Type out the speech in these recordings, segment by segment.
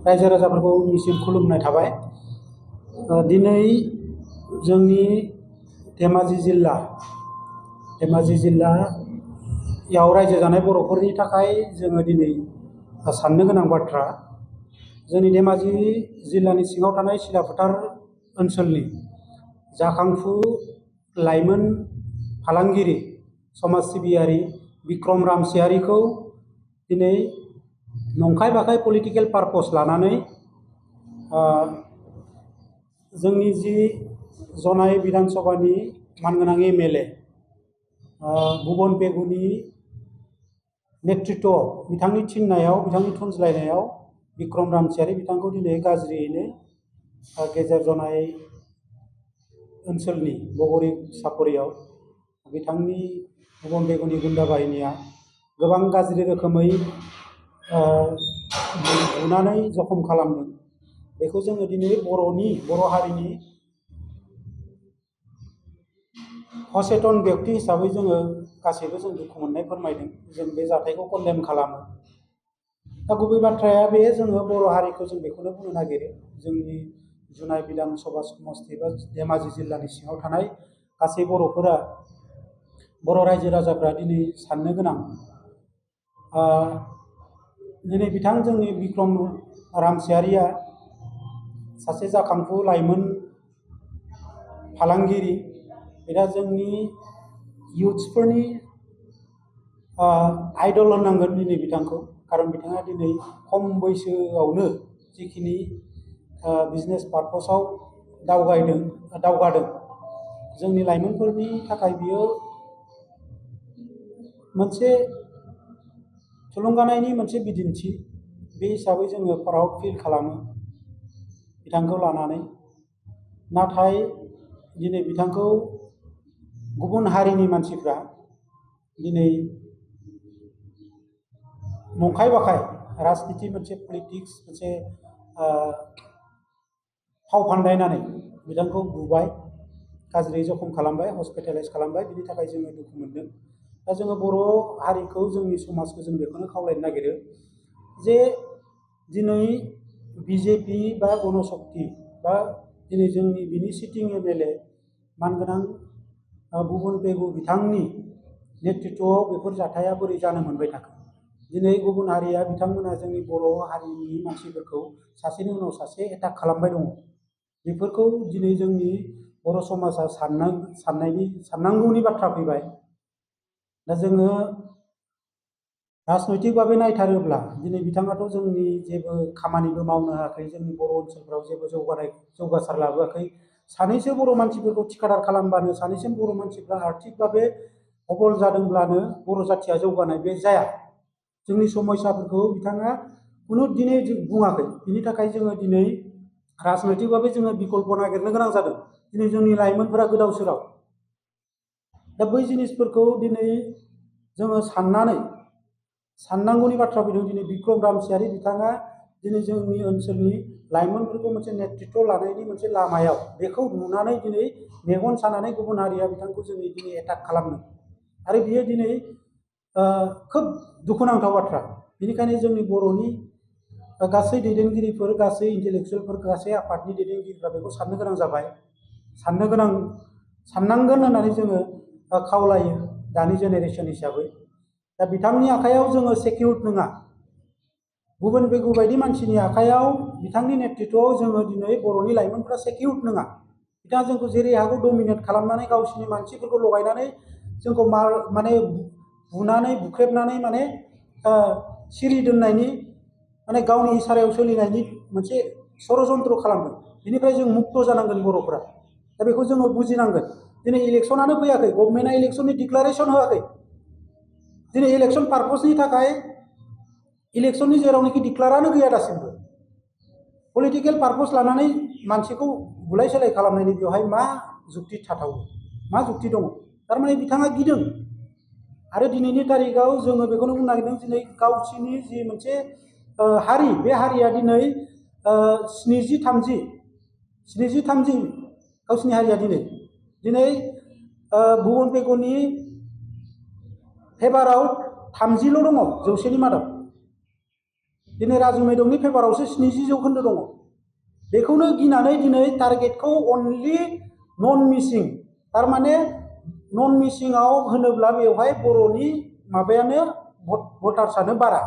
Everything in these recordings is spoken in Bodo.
रायजो राजाफोरखौ निसिम खुलुमनाय थाबाय। दिनै जोंनि धेमाजि जिल्लायाव रायजो जानाय बर'फोरनि थाखाय जोङो दिनै साननो गोनां बाथ्रा। जोंनि धेमाजि जिल्लानि सिङाव थानाय सिलाफोथार ओनसोलनि जाखांफु लाइमोन फालांगिरि समाज सिबियारि बिक्रम रामसियारिखौ दिनै नंखाय बाखाय पलिटिकेल पारपस लानानै जोंनि जि जनाय विधानसभानि मानगोनां एमएलए भुबन पेगुनि नेतृत्व बिथांनि थिननायाव बिथांनि थुनज्लायनायाव बिक्रम रामसियारि बिथांखौ दिनै गाज्रियैनो गेजेर जनाय ओनसोलनि बगरी सापरियाव बिथांनि भुबन पेगुनि गुन्दा बाहिनिया गोबां गाज्रि रोखोमै बुनानै जखम खालामदों। बेखौ जोङो दिनै बर' हारिनि सचेतन व्यक्ति हिसाबै जोङो गासैबो जों दुखु मोननाय फोरमायदों। जों बे जाथायखौ कन्डेम खालामो। दा गुबै बाथ्राया बे, जोङो बर' हारिखौ जों बेखौनो बुंनो नागिरो, जोंनि जुनाय विधानसभा समस्ति बा धेमाजि जिल्लानि सिङाव थानाय गासै बर'फोरा, बर' रायजो राजाफ्रा दिनै साननो गोनां। दिनै बिथां जोंनि बिक्रम रामसियारिया सासे जाखांफु लाइमोन फालांगिरि। बिदा जोंनि इयुथ्सफोरनि आइडल होननांगोन दिनै बिथांखौ। खारन बिथाङा दिनै खम बैसोआवनो जिखिनि बिजनेस पारपसाव दावगादों, जोंनि लाइमोनफोरनि थाखाय बियो मोनसे थुलुंगानायनि मोनसे बिदिन्थि। बे हिसाबै जोङो प्राउड फिल खालामो बिथांखौ लानानै। नाथाय दिनै बिथांखौ गुबुन हारिनि मानसिफ्रा दिनै नंखाय बाखाय राजनिति मोनसे पलिटिक्स मोनसे फाव फान्दायनानै बिथांखौ बुबाय, गाज्रि जखम खालामबाय, हस्पिटेलाइज खालामबाय। बिनि थाखाय जोङो दुखु मोनदों। दा जोङो बर' हारिखौ, जोंनि समाजखौ जों बेखौनो खावलायनो नागिरो जे दिनै बिजेपि बा गणशक्ति बा दिनै जोंनि बिनि सिटिं एमएलए मानगोनां भुबन पेगु बिथांनि नेतृत्वआव बेफोर जाथाया बोरै जानो मोनबाय थाखो। दिनै गुबुन हारिया बिथांमोना जोंनि बर' हारिनि मानसिफोरखौ सासेनि उनाव सासे एटाक खालामबाय दङ। बेफोरखौ दिनै जोंनि बर' समाजा साननांगौनि बाथ्रा फैबाय। दा जोङो राजनैतिक भाबै नायथारोब्ला दिनै बिथाङाथ' जोंनि जेबो खामानिबो मावनो हायाखै, जोंनि बर' ओनसोलफ्राव जेबो जौगासार लाबोआखै। सानैसो बर' मानसिफोरखौ थिखादार खालामबानो, सानैसो बर' मानसिफ्रा आर्थिक भाबै हबल जादोंब्लानो बर' जाथिया जौगानाय बे जाया। जोंनि समस्याफोरखौ बिथाङा खुनु दिनै बुङाखै। बिनि थाखाय जोङो दिनै राजनैतिक भाबै जोङो बिकल्प नागिरनो गोनां जादों। दिनै जोंनि लाइमोनफोरा गोदाव सोराव। दा बै जिनिसफोरखौ दिनै जोङो साननांगौनि बाथ्रा फैदों। दिनै बिक्रम रामसियारि बिथाङा दिनै जोंनि ओनसोलनि लाइमोनफोरखौ मोनसे नेतृत्व लानायनि मोनसे लामायाव, बेखौ नुनानै दिनै मेगन सानानै गुबुन हारिया बिथांखौ दिनै एटाक खालामदों। आरो बियो दिनै खोब दुखुनांथाव बाथ्रा। बेनिखायनो जोंनि बर'नि गासै दैदेनगिरिफोर, गासै इन्टेलेक्सुयेलफोर, गासै आफादनि दैदेनगिरिफ्रा बेखौ साननो गोनां जाबाय। साननांगोन होननानै जोङो खावलायो दानि जेनेरेसन हिसाबै। दा बिथांनि आखायाव जोङो सेकिउर्ड नङा। भुबन पेगु बायदि मानसिनि आखायाव, बिथांनि नेतृत्वआव जोङो दिनै बर'नि लाइमोनफ्रा सेकिउर्ड नङा। बिथाङा जोंखौ जेरै हागौ डमिनेट खालामनानै, गावसिनि मानसिफोरखौ लगायनानै जोंखौ माने बुनानै बुख्रेबनानै माने सिरि दोननायनि, माने गावनि इसारायाव सोलिनायनि मोनसे षड़यन्त्र खालामदों। बिनिफ्राय जों मुक्त जानांगोन बर'फोरा। दा बेखौ जोङो बुजिनांगोन। दिनै इलेक्सनानो फैयाखै, गभर्नमेन्टआ इलेक्सननि डिक्लारेसन होआखै। दिनै इलेक्सन पारपसनि थाखाय इलेक्सननि जेरावनोखि डिक्लारानो गैया दासिमबो। पलिटिकेल पारपस लानानै मानसिखौ बुलाय सोलाय खालामनायनि बेवहाय मा जुक्ति थाथावो, मा जुक्ति दङ? थारमाने बिथाङा गिदों। आरो दिनैनि तारिखाव जोङो बेखौनो बुंनो नागिरदों, दिनै गावसिनि जि मोनसे हारि, बे हारिया दिनै 70-30 गावसिनि हारिया दिनै भुबन पेगुनि फेभाराव 30ल' दङ 100नि मादाव। दिनै राजु मेदंनि पेपारावसो 70% दङ। बेखौनो गिनानै दिनै टारगेटखौ अनलि नन मिसिं, थारमाने नन मिसिंआव होनोब्ला बेवहाय बर'नि माबायानो भटार्सआनो बारा।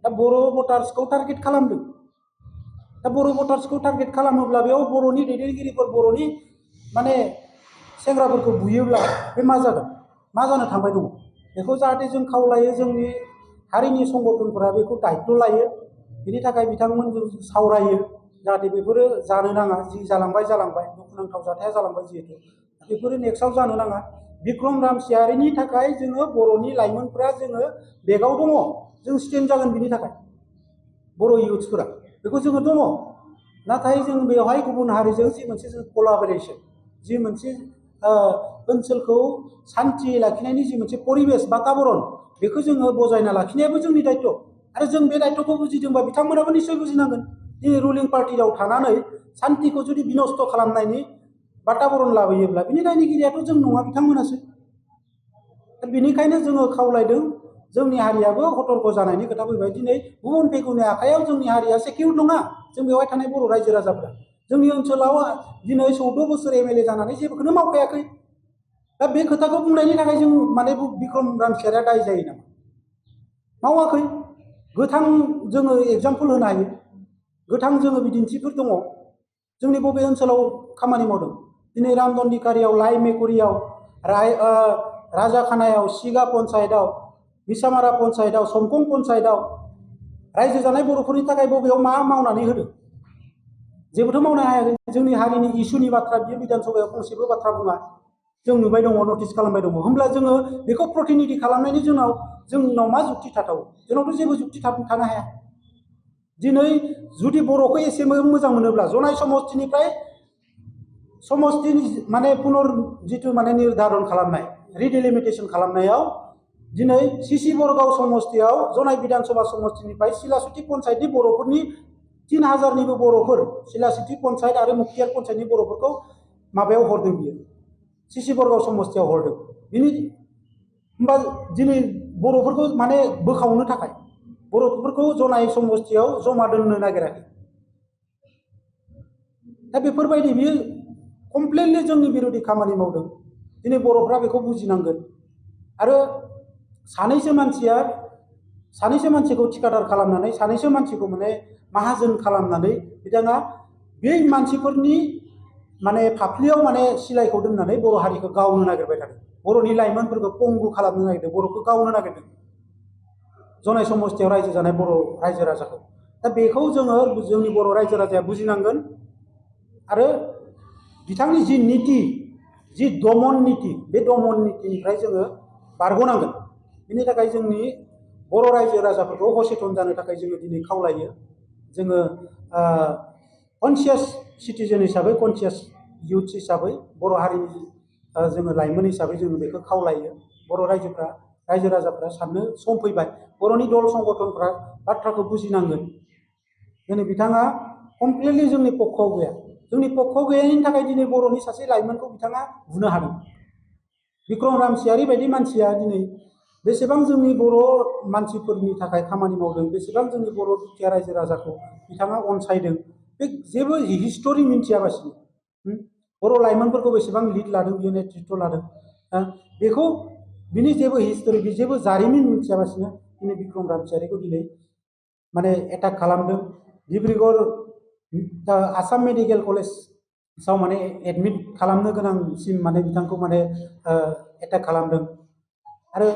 दा बर' भटार्सखौ टारगेट खालामदों। दा बर' भटार्सखौ टारगेट खालामोब्ला बेयाव बर'नि दैदेनगिरिफोर, बर'नि माने सेंग्राफोरखौ बुयोब्ला बे मा जागोन, मा जानो थांबाय दङ। बेखौ जाहाथे जों खावलायो, जोंनि हारिनि संगठनफोरा बेखौ दायित्व लायो, बिनि थाखाय बिथांमोनजों सावरायो जाहाथे बेफोरो जानो नाङा। जि जालांबाय दुखुनांथाव जाथाया जालांबाय, जिहेतु बेफोरो नेक्स्टआव जानो नाङा। बिक्रम रामसियारिनि थाखाय जोङो बर'नि लाइमोनफोरा जोङो बेगाव दङ, जों स्टेन्ड जागोन बिनि थाखाय। बर' इयुथ्सफोरा बेखौ जोङो दङ। नाथाय जों बेवहाय गुबुन हारिजों जि मोनसे जों कलाबरेसन, जि मोनसे ओनसोलखौ सान्थि लाखिनायनि जि मोनसे परिबेस बाताबरन, बेखौ जोङो बजायना लाखिनायाबो जोंनि दायित्व। आरो जों बे दायित्वखौ बुजिदोंबा बिथांमोनाबो निश्चय बुजिनांगोन। दिनै रुलिं पार्टियाव थानानै सान्थिखौ जुदि बिनस्थ' खालामनायनि बाताबरन लाबोयोब्ला बिनि दायनिगिरियाथ' जों नङा, बिथांमोनासो। बेनिखायनो जोङो खावलायदों, जोंनि हारियाबो सतर्क जानायनि खोथा फैबाय। दिनै गुबुन फेगुनि आखायाव जोंनि हारिया सेकिउर नङा। जों बेवहाय थानाय बर' रायजो राजाफ्रा जोंनि ओनसोलाव दिनै 14 बोसोर एमएलए जानानै जेबोखौनो मावखायाखै। दा बे खोथाखौ बुंनायनि थाखाय जों माने बिक्रम रामसियारिया दाय जायो नामा? मावाखै। गोथां जोङो एग्जाम्पल होनो हायो, गोथां जोङो बिदिन्थिफोर दङ। जोंनि बबे ओनसोलाव खामानि मावदों? दिनै रामदन्दिकारियाव, लाइ मेकुरियाव, राजाखानायाव, सिगा पन्सायतआव, मिसामारा पन्सायतआव, समखं पन्सायतआव रायजो जानाय बर'फोरनि थाखाय बबेयाव मा मावनानै होदों? जेबोथ' मावनो हायाखै। जोंनि हारिनि इस्युनि बाथ्रा बियो बिधान सभायाव फंसेबो बाथ्रा बुङा। जों नुबाय दङ, नटिस खालामबाय दङ। होमब्ला जोङो बेखौ प्रतिनिधि खालामनायनि जोंनाव मा जुक्ति थाथाव? जोंनावथ' जेबो जुक्ति थानो हाया। दिनै जुदि बर'खौ एसे मोजां मोनोब्ला जनाय समष्टिनिफ्राय समष्टिनि माने जिथु माने निर्धारन खालामनाय, रिडिलिमिटेसन खालामनायाव दिनै सिसि बरगाव समष्टियाव जनाय बिधान सभा समष्टिनिफ्राय सिलासुथि पन्सायतनि बर'फोरनि 3000निबो बर'फोर, सिलासुथि पन्सायत आरो मुखियार पन्सायतनि बर'फोरखौ माबायाव हरदों, बियो सिसि बरगाव समष्टियाव हरदों। होमबा दिनै बर'फोरखौ माने बोखावनो थाखाय बर'फोरखौ जनाय समष्टियाव जमा दोननो नागिराखै। दा बेफोरबायदि बियो कमप्लिटलि जोंनि बिरोधि खामानि मावदों। दिनै बर'फ्रा बेखौ बुजिनांगोन। आरो सानैसो मानसिखौ थिखादार खालामनानै, सानैसो मानसिखौ माने माहाजोन खालामनानै बिथाङा बे मानसिफोरनि माने फाफ्लियाव माने सिलाइखौ दोननानै बर' हारिखौ गावनो नागिरबाय थादों। बर'नि लाइमोनफोरखौ पंगु खालामनो नागिरदों, बर'खौ गावनो नागिरदों, जनाय समष्टियाव रायजो जानाय बर' रायजो राजाखौ। दा बेखौ जोंनि बर' रायजो राजाया बुजिनांगोन। आरो बिथांनि जि निति, जि दमन निति, बे दमन नितिनिफ्राय जोङो बारग'नांगोन। बिनि थाखाय जोंनि बर' रायजो राजाफोरखौ सचेतन जानो थाखाय जोङो दिनै खावलायो। जोङो कनसियास सिटिजेन हिसाबै, कनसियास इयुथ्स हिसाबै, बर' हारिनि जोङो लाइमोन हिसाबै जोङो बेखौ खावलायो। बर' रायजो राजाफ्रा साननो सम फैबाय। बर'नि दल संगठनफ्रा बाथ्राखौ बुजिनांगोन। दिनै बिथाङा कमप्लिटलि जोंनि पक्षआव गैया। जोंनि पक्षआव गैयैनि थाखाय दिनै बर'नि सासे लाइमोनखौ बिथाङा बुनो हादों। बिक्रम रामसियारि बायदि मानसिया दिनै बेसेबां जोंनि बर' मानसिफोरनि थाखाय खामानि मावदों, बेसेबां जोंनि बर' दुखिया रायजो राजाखौ बिथाङा अनसायदों, बे जेबो हिस्टरि मिन्थियाबासिनो बर' लाइमोनफोरखौ बेसेबां लिड लादों, बियो नेतृत्व लादों, बेखौ बिनि जेबो हिस्टरि, जेबो जारिमिन मिन्थियाबासिनो दिनै बिक्रम रामसियारिखौ दिनै माने एटाक खालामदों। डिब्रुगड़ आसाम मेडिकेल कलेजाव माने एडमिट खालामनो गोनांसिम माने बिथांखौ माने एटाक खालामदों। आरो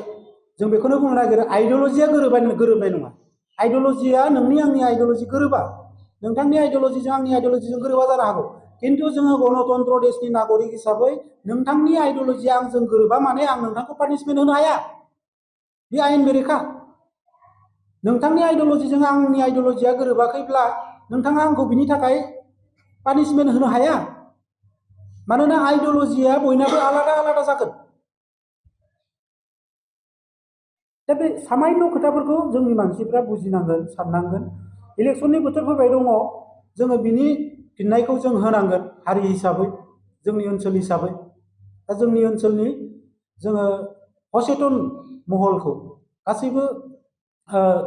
जों बेखौनो बुंनो नागिरो, आइडियलजिया गोरोबनाय नङा। आइडियलजिया नोंनि आंनि आइडियलजि गोरोबा। नोंथांनि आइडियलजिजों आंनि आइडियलजिजों गोरोबा जानो हागौ। खिन्थु जोङो गणतन्त्र देशनि नागरिक हिसाबै नोंथांनि आइडियलजिया आंजों गोरोबा माने आं नोंथांखौ पानिशमेन्ट होनो हाया। बे आयेन बेरेखा। नोंथांनि आइडियलजिजों आंनि आइडियलजिया गोरोबाखैब्ला नोंथाङा आंखौ बिनि थाखाय पानिशमेन्ट होनो हाया। मानोना आइडियलजिया बयनाबो आलादा आलादा जागोन। दा बे सामान्य खोथाफोरखौ जोंनि मानसिफ्रा बुजिनांगोन, साननांगोन। इलेक्सननि बोथोर फैबाय दङ, जोङो बिनि फिननायखौ जों होनांगोन हारि हिसाबै, जोंनि ओनसोल हिसाबै। दा जोंनि ओनसोलनि जोङो सचेतन महलखौ, गासैबो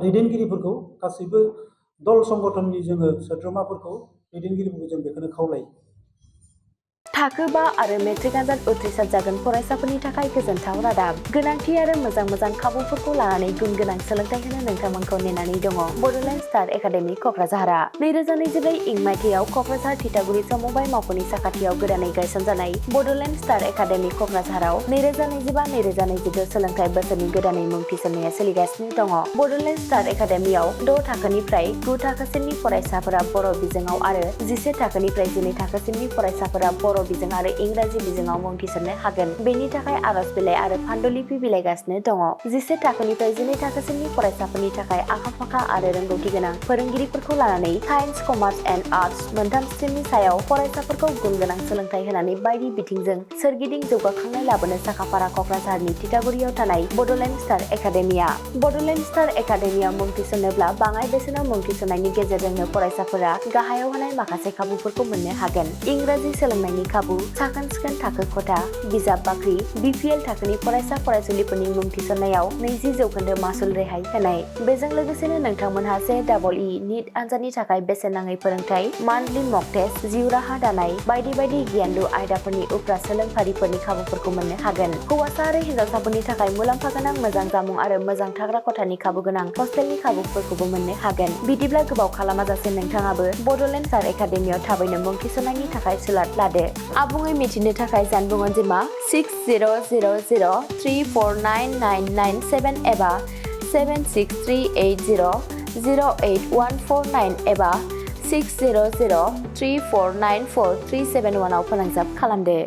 दैदेनगिरिफोरखौ, गासैबो दल संगठननि जोङो सोद्रोमाफोरखौ दैदेनगिरिफोरखौ जों बेखौनो खावलायो। थाखो 5 आरो मेट्रिक आनजाद उथ्रिसार जागोन फरायसाफोरनि थाखाय गोजोनथाव रादाब। गोनांथि आरो मोजां खाबुफोरखौ लानानै गुन गोनां सोलोंथाइ होनो नोंथांमोनखौ नेनानै दङ बड'लेण्ड स्टार एकाडेमि क'क्राझारआ। 2024 इं मायथाइयाव क'क्राझार थिथागुरि समबाय मावख'नि साखाथियाव गोदानै गायसनजानाय बड'लेण्ड स्टार एकाडेमि क'क्राझाराव 2025-2026 सोलोंथाइ बोसोरनि गोदानै मुं थिसननाया सोलिगासिनो दङ। बड'लेण्ड स्टार एकाडेमियाव 6 थाखोनिफ्राय 9 थाखोसिमनि फरायसाफोरा बर' बिजोङाव आरो 11 थाखोनिफ्राय 12 थाखोसिमनि फरायसाफोरा बर' बिजों आरो इंराजि बिजोङाव मुं थिसननो हागोन। बेनि थाखाय आर'ज बिलाइ आरो फान्डुलिपि बिलाइगासिनो दङ। 11 थाखोनिफ्राय 12 थाखोसिमनि फरायसाफोरनि थाखाय आखा-फाखा आरो रोंगौथि गोनां फोरोंगिरिफोरखौ लानानै साइन्स, कमार्स एन्ड आर्टस मोनथाम स्ट्रिमनि सायाव फरायसाफोरखौ गुन गोनां सोलोंथाइ होनानै बायदि बिथिंजों सोरगिदिं जौगाखांनाय लाबोनो साखाफारा क'क्राझारनि थिथागुरियाव थानाय बड'लेण्ड स्टार एकाडेमिया। बड'लेण्ड स्टार एकाडेमियाव मुं थिसननोब्ला बाङाइ बेसेनाव मुं थिसननायनि गेजेरजोंनो फरायसाफोरा गाहायाव होनाय माखासे खाबुफोरखौ मोननो हागोन। इंराजि सोलोंनायनि खाबु, साखोन-सिखोन थाखो खथा, बिजाब बाख्रि, BPL थाखोनि फरायसा फरायसुलिफोरनि मुं थिसननायाव 20% मासुल रेहाय होनाय। बेजों लोगोसेनो नोंथांमोनहा JEE नीट आनजादनि थाखाय बेसेन नाङै फोरोंथाय, मान्थलि मक टेस्ट, जिउ राहा दानाय बायदि आयदाफोरनि उफ्रा सोलोंफारिफोरनि खाबुफोरखौ मोननो हागोन। हौवासा आरो हिन्जावसाफोरनि थाखाय मुलाम्फा गोनां मोजां जामुं आरो मोजां थाग्रा खथानि खाबु गोनां हस्टेलनि खाबुफोरखौबो मोननो हागोन। बिदिब्ला गोबाव खालामाजासे नोंथाङाबो बड'लेण्ड स्टार एकाडेमियाव थाबैनो मुं थिसननायनि थाखाय सुलाद लादो। आबुङै मिथिनो थाखाय जानबुं अनजिमा 6000349997 एबा 7638008149 एबा 6003494371 आव फोनांजाब खालामदो।